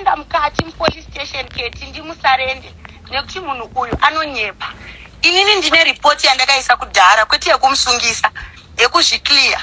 Ndakuenda mukati mupolice station Keti ndimusarende nekuti munhu uyu anonyepa. Inini ndine ripoti yandakaisa kudhara kwete yekumusungisa, yekuzviclear.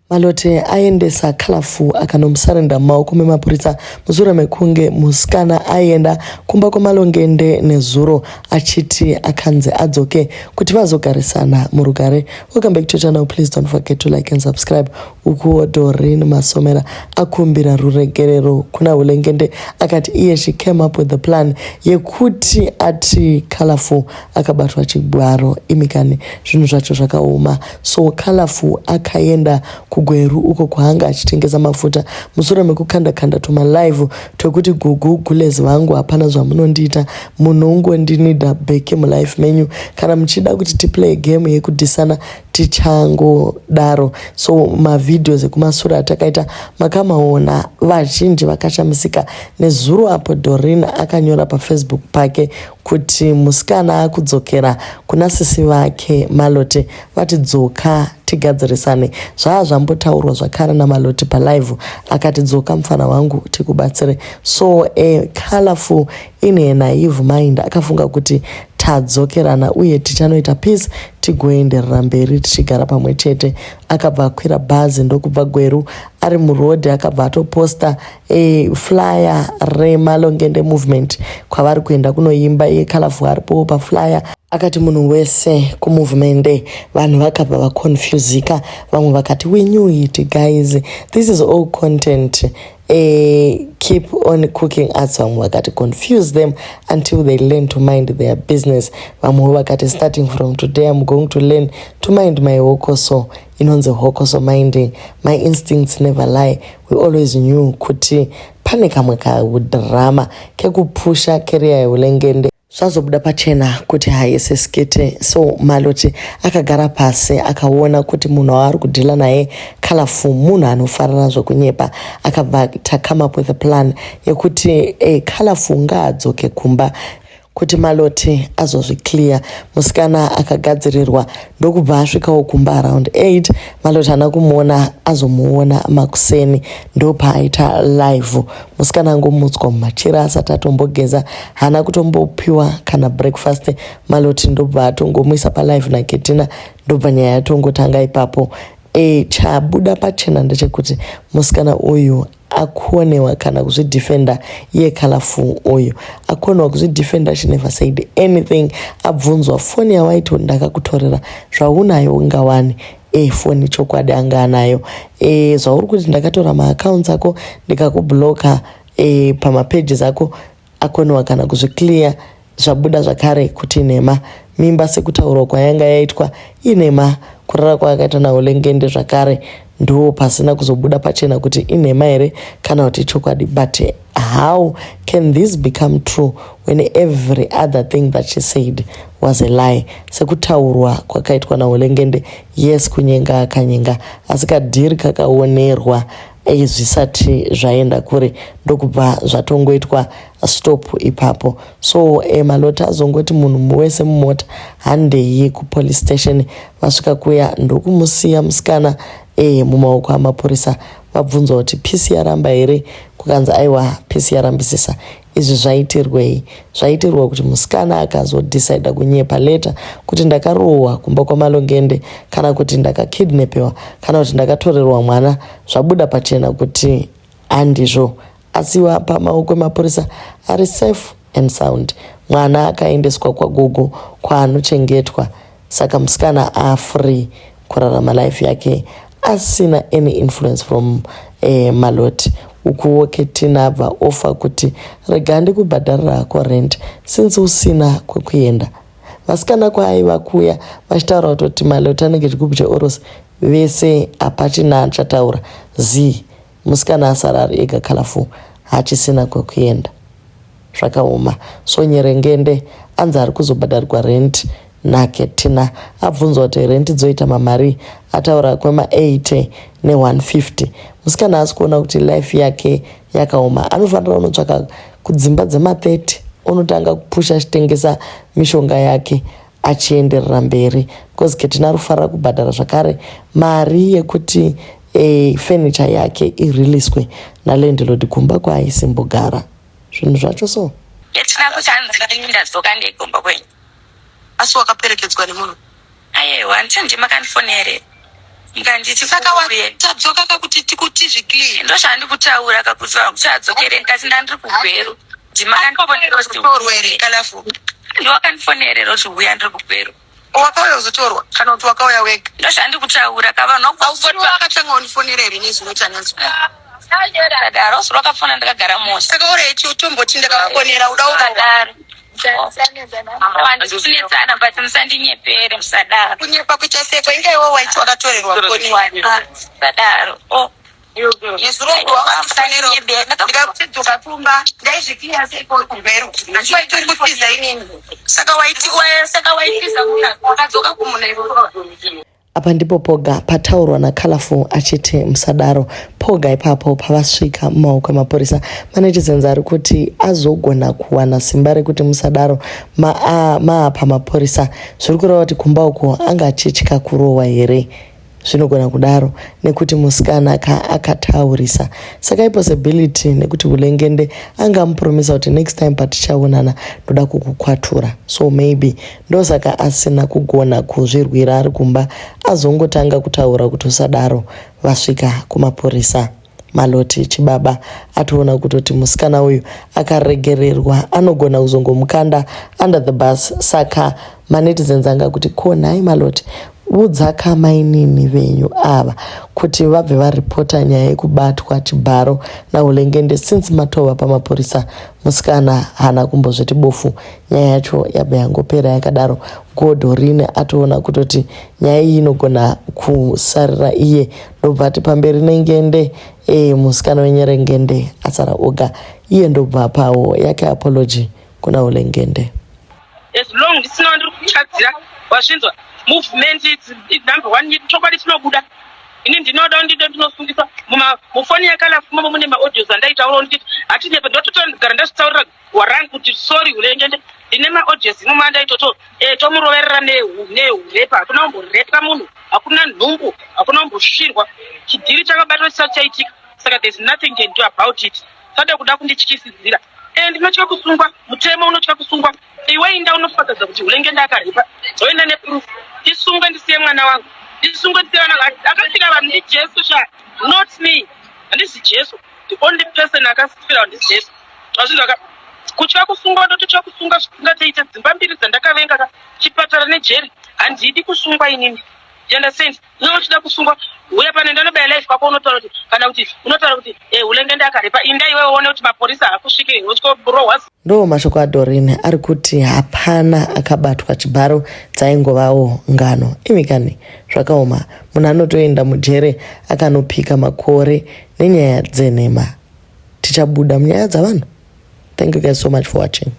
Malote aendesa Colourful akanomusarenda mumaoko memapurisa mushure mekunge musikana aienda kumba kwaMalongende nezuro achiti akanzi adzoke kuti vazogarisana murugare. Welcome back to channel. Please don't forget to like and subscribe. Ukuwo Doreen Masomera akumbira ruregerero kuna Hulengende akati iye she came up with the plan yekuti ati Colourful akabatwa chigwaro. Imikani zvinhu zvacho zvakaoma. So Colourful akaenda kuGweru uko kwaanga achitengesa mafuta mushure mekukanda kanda tumalive twekuti gugu gulezi vangu hapana zvamunondiita, munongondinida back mulife menyu, kana muchida kuti tiplay game yekudhisana tichangodaro. So mavideos ekumasure atakaita makamaona, vazhinji vakashamisika nezuro apo Doreen akanyora paFacebook pake kuti musikana akudzokera kuna sisi vake Malote, vati dzoka tigadzirisane. Zvaa zvambotaurwa zvakare naMaloti palive, akati dzoka mufana wangu tikubatsire. So a Colourful in a naive mind akafunga kuti tadzokerana uye tichanoita peace, tigoenderera mberi tichigara pamwe chete. Akabva akwira bhazi ndokubva Gweru. Ari murodhi akabva atoposta e flyer reMalongende movement kwavari kuenda kunoimba. Iye Colourful aripowo paflyer. Akati munhu wese kumovement. Vanhu vakabva vaconfusika, vamwe vakati we knew it guys, this is all content, keep on cooking us. Vamwe vakati confuse them until they learn to mind their business. Vamwewo vakati starting from today I'm going to learn to mind my hokoso, inonzi hokoso minding, my instincts never lie, we always knew kuti pane kamwe kadrama kekupusha career yeUlengende. Zvazobuda pachena kuti haisi skit. So Maloti akagara pasi akaona kuti munhu waari kudhila naye Colourful munhu anofarira zvokunyepa. Akabva tacome up with a plan yekuti Colourful ngaadzoke kumba kuti Maloti azozviclear. Musikana akagadzirirwa ndokubva asvikawo kumba around 8. Maloti haana kumuona, azomuona makuseni ndopaaita live. Musikana angomutswa mumachira asati atombogeza, haana kutombopiwa kana breakfast. Maloti ndobva atongomuisa palive naKetina, ndobva nyaya yatongotanga ipapo. Chabuda pachena ndechekuti musikana uyu akonewa kana kuzvidefenda. Iye Colourful uyu akonewa kuzvidefenda. She never said anything. Abvunzwa foni yawaiti ndakakutorera, zvaunayo ungawani foni chokwadi anga anayo zvauri kuti ndakatora maaccounts ako ndikakubloka pamapages ako, akonewa kana kuzviclear. Zvabuda zvakare kuti nhema. Mimba sekutaurwa kwayanga yaitwa inhema. Kurara kwaakaita naUlengende zvakare ndo pasina kuzobuda pachena kuti inhema here kana kuti chokwadi. But how can this become true when every other thing that she said was a lie? Sekutaurwa kwakaitwa naUlengende, yes, kunyenga akanyenga, asi kadhiri kakaonerwa zvisati zvaenda kure, ndokubva zvatongoitwa stop ipapo. So Maloti azongoti munhu wese mumota handei kupolice station. Vasvika kuya ndokumusiya musikana mumaoko amapurisa. Vabvunzwa kuti peace yaramba here, kukanzi aiwa, peace yarambisisa. Izvi zvaitirwei? Zvaitirwa kuti musikana akazodecida kunyepa later kuti ndakarohwa kumba kwaMalongende kana kuti ndakakidnapiwa kana kuti ndakatorerwa mwana, zvabuda pachena kuti handizvo. Asiwa pamaoko emapurisa ari safe and sound. Mwana akaendeswa kwagogo kwaanochengetwa. Saka musikana afree kurarama life yake asina any influence from Maloti. Ukuwo Ketina abva ofa kuti rega ndikubhadharira hako rent since usina kwekuenda. Vasikana kwaaiva kuya vachitaura kutoti Maloti anenge chigubhu cheoros vese, hapachina achataura z. Musikana asara ari ega, Colourful hachisina kwekuenda, zvakaoma. So Nyerengende anzi ari kuzobhadharwa rent naKetina. Abvunzwa kuti rent dzoita mamari, ataura kwema80 ne150. Musikana asi kuona kuti life yake yakaoma, anofanira kunotsvaka kudzimba dzema30, unotanga kupusha achitengesa mishonga yake achienderera mberi, because Ketina ari kufanira kubhadhara zvakare mari yekuti furniture yake iriliswe nalandlord kumba kwaaisimbogara. Zvinhu zvacho so. Ketina kuti hanzi ini ndadzoka ndegomba kwenyu. Asi wakaperekedzwa nemunhu? Ayewa, handiti ndimi makandifonera here? Mukanditi saka watadzoka kakuti tikuti zviclear. Ndozvandikutaura kakuti kuti adzokere ndikati ndandiri kuGweru. Ndimi makandifonera kuti utorwe here Colourful? Ndiwe wakandifonera here kuti huya ndiri kuGweru. Wakauya uzotorwa kana kuti wakauya wega? Ndozvandikutaura ka vanhu vakuti wakatanga undifonera here nezvino chananzwa. Sadaro usiri wakafona ndakagara mose. Saka alright utomboti ndakakufonera uda usadaro. Handikunetsana but musandinyepere musadaro. Kunyepa kuita seko inga iwe waiti wakatorerwa foni wani. Sadaro. Oh. Nezuro wakandifonera ndikakutidzoka kumba ndaizvikiya seko kumbero. Asi waitori kutiza inini. Saka waiti saka waitiza wakadzoka kumuna iwe. Apa ndipo poga pataurwa naColourful achiti musadaro. Poga ipapo pavasvika mumaoko emapurisa, manetizens ari kuti azogona kuwana simba rekuti musadaro maapa mapurisa. Zviri kureva kuti kumba uko anga achitya kurohwa here? Zvinogona kudaro nekuti musikana ka akataurisa. Saka ipossibility nekuti Hulengende anga amupromisa kuti next time patichaonana ndoda kukukwatura. So maybe Ndosaka asina kugona kuzvirwira ari kumba azongotanga kutaura kuti usadaro vasvika kumapurisa. Maloti chibaba atoona kutoti musikana uyu akaregererwa anogona kuzongomukanda under the bus saka manetizens anga kuti ko nhai Maloti udzaka mainini venyu ava kuti vabve varipota nyaya yekubatwa chibharo naHulengende since matova pamapurisa musikana haana kumbozviti bofu nyaya yacho yabva yangopera yakadaro godorine atoona kutoti nyaya iyi inogona kusarira iye ndobva ati pamberi nengende e musikana wenyerengende asara oga iye ndobva apawo yake apology kuna ulengende as long ndisina wandiri kutadzira wazvinzwa movement is number one chokwadi chinobuda ini ndinoda ndide ndinosungisa mufoni yakalafu mune maaudios andaitaurawo ndichiti hatinyepe ndototogara ndazvitaurira Warank kuti sorry hulengende ndine maaudios imomo andaitoto eh, tomuroverera nehurepa hakuna kumborepwa munhu hakuna nhumbu hakuna kumbosvirwa chidhiri chakabatwa chisati chaitika saka there's nothing can do about it sade kuda kundityisidzira eh, ndinotya kusungwa mutemo unotya kusungwa iwe inda unofakaza kuti hulengende akarepa oenda neproof ndisungwe ndisiye mwana wangu ndisungwe ndisiye vana akafira vanhu ndijesu sha not me handisi jesu the only person akafira vanhu ndijesu Zvazvinzwaka kutya kusungwa ndototya kusungwa zvisingatoite dzimba mbiri dzandakavenga ka chipatara nejeri handidi kusungwa inini you understand iwe uchida kusungwa huya pane ndanobaya life kwako unotaura kuti kana kuti unotaura kuti eh hulengende akarepa inda iwewe uone kuti maporisa hakusvike wotorohwa Ndo mashoko aDoreen ari kuti hapana akabatwa chibharo dzaingovawo ngano. Imi kani zvakaoma munhu anotoenda mujere akanopika makore nenyaya dzenhema. Tichabuda munyaya dzavanhu. Thank you guys so much for watching.